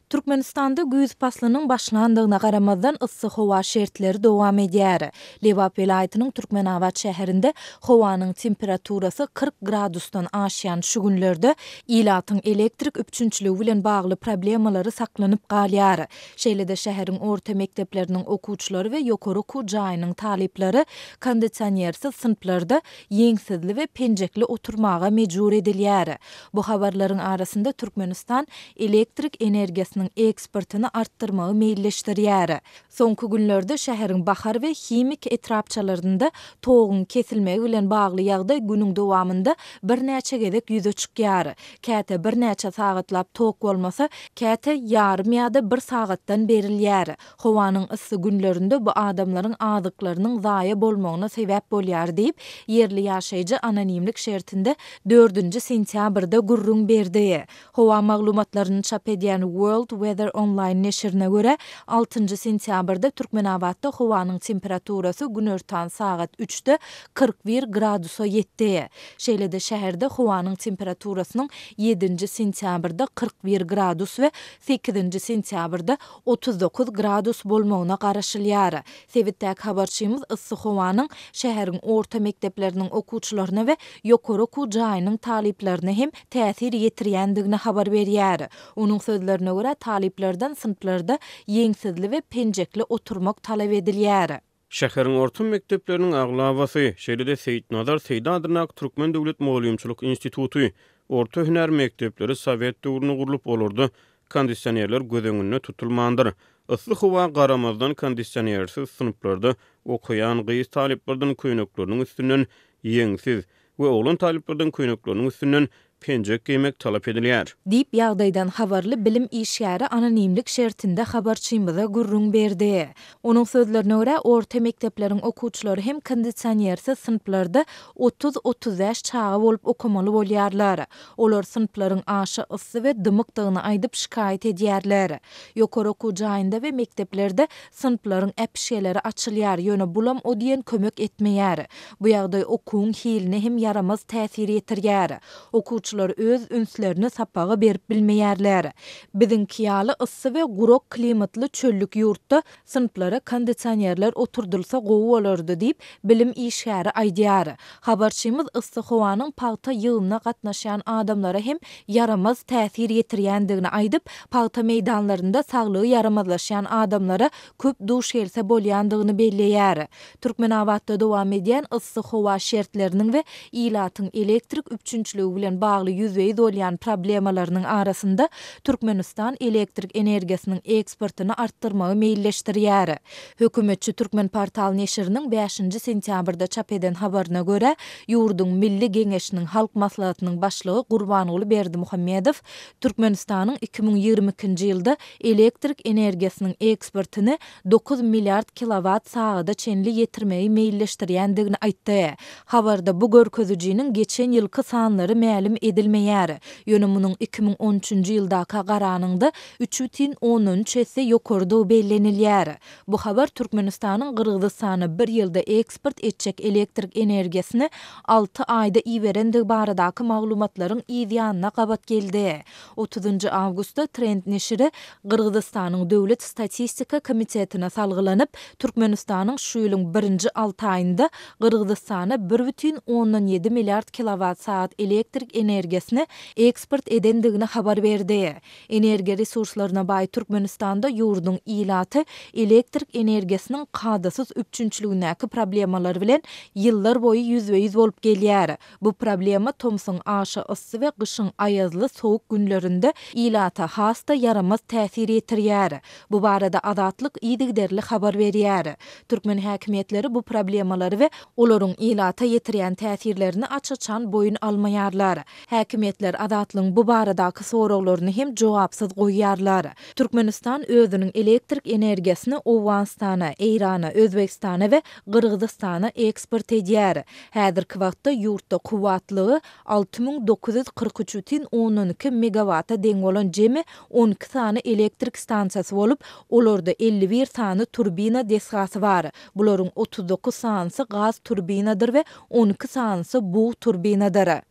Türkmenistanda güýz paslynyň başlandygyna garamazdan, yssy howa şertleri dowam edýär. Lebap welaýatynyň Türkmenabat şäherinde howanyň temperaturasy 40 gradusdan aşýan şu günlerde ilatyň elektrik üpjünçiligi bilen bagly problemalary saklanyp galýar. Şeýle-de şäheriň orta mekdepleriniň okuwçylary we ýokary okuw jaýynyň talyplary kondisionersiz synplarda ýeňsizli we penjekli oturmaga mejbur edilýär. Bu habarlaryň arasynda Türkmenistan elektrik energiýasynyň eksportyny artdyrmagy meýilleşdirýär. Soňky günlerde şäheriň Bahar we Himik etrapçalarynda toguň kesilmegi bilen bagly ýagdaý günüň dowamynda birnäçe gezek ýüze çykýar. Käte birnäçe sagatlap tok bolmasa, käte ýarym ýa-da bir sagatdan berilýär. Howanyň yssy günlerinde bu adamlaryň azyklarynyň zaýa bolmagyna sebäp bolýar diýip, ýerli ýaşaýjy anonimlik şertinde dördünji sentýabrda gürrüň berdi. Howa maglumatlaryny çap edýän World Weather Online neşirine görä, altynjy sentýabrda Türkmenabatda howanyň temperaturasy günortan sagat üçde 41 gradusa ýetdi. Şeýle-de şäherde howanyň temperaturasynyň ýedinji sentýabrda 41 gradus we sekizinji sentýabrda 39 gradus bolmagyna garaşylýar. Sebitdäki habarçymyz yssy howanyň şäheriň orta mekdepleriniň okuwçylaryna we ýokary okuw jaýynyň talyplaryna hem täsir ýetirýändigini habar berýär. Onuň sözlerine görä, talyplardan synplarda ýeňsizli we penjekli oturmak talap edilýär. Şäheriň orta mekdepleriniň aglabasy, şeýle-de Seýitnazar Seýdi adyndaky Türkmen döwlet mugallymçylyk instituty, orta hünär mekdepleri sowet döwründe gurlup, olarda kondisionerler göz öňünde tutulmandyr. Yssy howa garamazdan kondisionersiz synplarda okaýan gyz talyplardan köýnekleriniň üstünden ýeňsiz we oglan talyplardan köýnekleriniň üstünden penjek geýmek talap edilýär. Diýip, ýagdaýdan habarly bilim işgäri anonimlik şertinde habarçymyza gürrüň berdi. Onuň sözlerine görä, orta mekdepleriň okuwçylary hem kondisionersiz synplarda 30-35 çaga bolup okamaly bolýarlar. Olar synplaryň aşa yssy we dymykdygyny aýdyp şikaýat edýärler. Ýokary okuw jaýynda we mekdeplerde synplaryň äpişgeleri açylýar, ýöne bulam o diýen kömek etmeýär. Bu ýagdaý okuwyň hiline hem ýaramaz täsir ýetirýär. Okuwçylar öz ünslerini sapaga berip bilmeýärler. Biziňki ýaly yssy we gurak klimatly çöllük ýurtda synplara kondisionerler oturdylsa gowy bolardy diýip, bilim işgäri aýdýar. Habarçymyz yssy howanyň pagta ýygymyna gatnaşýan adamlara hem ýaramaz täsir ýetirýändigini aýdyp, pagta meýdanlarynda saglygy ýaramazlaşýan adamlara köp duş gelse bolýandygyny belleýär. Türkmenabatda dowam edýän yssy howa şertleriniň we ilatyň elektrik üpjünçiligi bilen bagly ýüzbe-ýüz bolýan problemalarynyň arasynda Türkmenistan elektrik energiýasynyň eksportyny artdyrmagy meýilleşdirýär. Hökümetçi Türkmenportal neşiriniň bäşinji sentýabrda çap eden habaryna görä, ýurduň Milli Geňeşiniň Halk Maslahatynyň Başlygy Gurbanguly Berdimuhamedow Türkmenistanyň 2022-nji ýylda elektrik energiýasynyň eksportyny 9 milliard kilowat sagada çenli ýetirmegi meýilleşdirýändigini aýtdy. Habarda bu görkezijiniň geçen ýylky sanlary mälim edilmeýär. Ýöne munuň 2013-nji ýyldaka garanyňda 3,3 esse ýokarydygy bellenilýär. Bu habar Türkmenistanyň Gyrgyzystana bir ýylda eksport etjek elektrik energiýasyny alty aýda iberendigi baradaky maglumatlaryň yz ýanyna gabat geldi. Otuzynjy awgustda Trend neşiri Gyrgyzystanyň Döwlet statistika komitetine salgylanyp, Türkmenistanyň şu ýylyň birinji alty aýynda Gyrgyzystana 1,7 milliard kilowat-sagat elektrik energiýasyny eksport edendigini habar berdi. Energiýa resurslaryna baý Türkmenistanda ýurduň ilaty elektrik energiýasynyň kadasyz üpjünçiligindäki problemalar bilen ýyllar boýy ýüzbe-ýüz bolup gelýär. Bu problema tomsuň aşa yssy we gyşyň aýazly sowuk günlerinde ilata has-da ýaramaz täsir ýetirýär. Bu barada Azatlyk yzygiderli habar berýär. Türkmen häkimiýetleri bu problemalary we olaryň ilata ýetirýän täsirlerini aç-açan boýun almaýarlar. Häkimiýetler Azatlygyň bu baradaky soraglaryny hem jogapsyz goýýarlar. Türkmenistan özüniň elektrik energiýasyny Owganystana, Eýrana, Özbegistana we Gyrgyzystana eksport edýär. Häzirki wagtda ýurtda kuwwatlygy 6943,2 megawata deň bolan jemi 12 sany elektrik stansiýasy bolup, olarda 51 sany turbina desgasy bar. Bularyň 39 sanysy gaz turbinadyr we 12 sanysy bug turbinadyr.